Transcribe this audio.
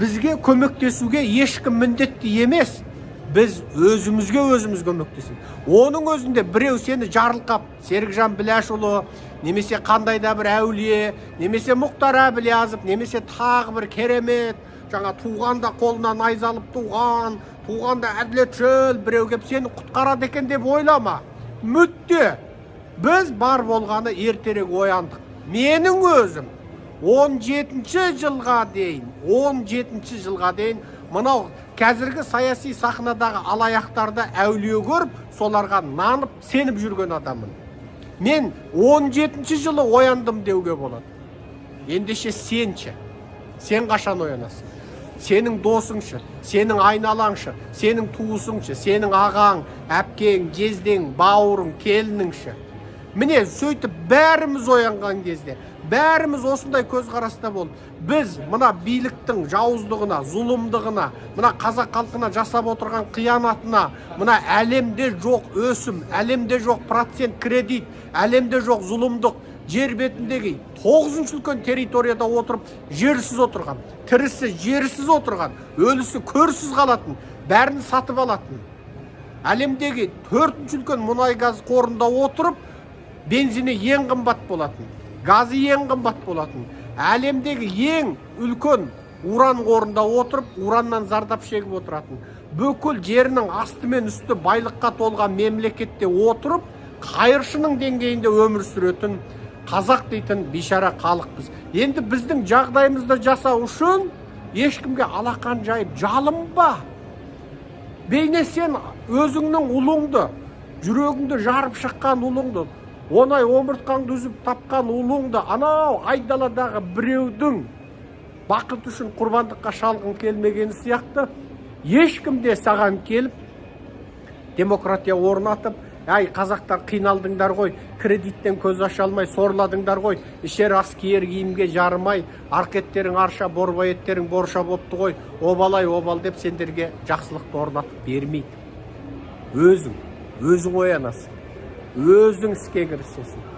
Бізге көмектесуге ешкім міндетті емес, біз өзімізге өзіміз көмектесеміз. Оның өзінде біреу сені жарылқап, Серікжан Біләшұлы немесе қандай да бір әулие, немесе Мұхтар Әбілязов, немесе тағы бір керемет, жаңа туғанда қолына найза алып туған, туғанда әділетшіл біреу келіп сені құтқарады екен деп ойлама. Мүдде біз бар болғаны ертерек ояндық. Менің өзім 17 жылға дейін, 17 жылға дейін мынау қазіргі саяси сахнадағы алаяқтарды әулие көріп, соларға нанып, сеніп жүрген адаммын. Мен 17 жылы ояндым деуге болады. Ендеше сен ше, сен қашан оянасың? Сенің досыңшы, сенің айналаңшы, сенің туысыңшы, сенің ағаң, әпкең, жездең, бауырың, келініңші? Міне, сөйтіп бәріміз оянған кезде, бәріміз осындай көзқараста болып, біз мына биліктің жауыздығына, зұлымдығына, мына қазақ халқына жасап отырған қиянатына, мына әлемде жоқ өсім, әлемде жоқ процент кредит, әлемде жоқ зұлымдық, жер бетіндегі тоғызыншы үлкен территорияда отырып жерсіз отырған, тірісі жерсіз отырған, өлісі көрсіз қалатын, бәрін сатып алатын, әлемдегі төртінші үлкен мұнай газ қорында отырып бензині ең қымбат болатын, газы ең қымбат болатын, әлемдегі ең үлкен уран қорында отырып ураннан зардап шегіп отыратын, бүкіл жерінің асты мен үсті байлыққа толған мемлекетте отырып қайыршының деңгейінде өмір сүретін қазақ дейтін бейшара халықпыз. Енді біздің жағдайымызды жасау үшін ешкімге алақан жайып жалынба. Бейне сен өзіңнің ұлыңды, жүрегіңді жарып шыққан ұлыңды, 10 ай омыртқаңды үзіп тапқан ұлыңды анау айдаладағы біреудің бақыты үшін құрбандыққа шалғың келмегені сияқты, ешкім де саған келіп демократия орнатып, әй, қазақтар, қиналдыңдар ғой, кредиттен көз аша алмай сорладыңдар ғой, ішер ас, киер киімге жарымай, арқа еттерің арша, борбай еттерің борша бопты ғой, обал ай, обал деп сендерге жақсылықты орнатып бермейді. Өзің оянасың, өзің іске кірісесің.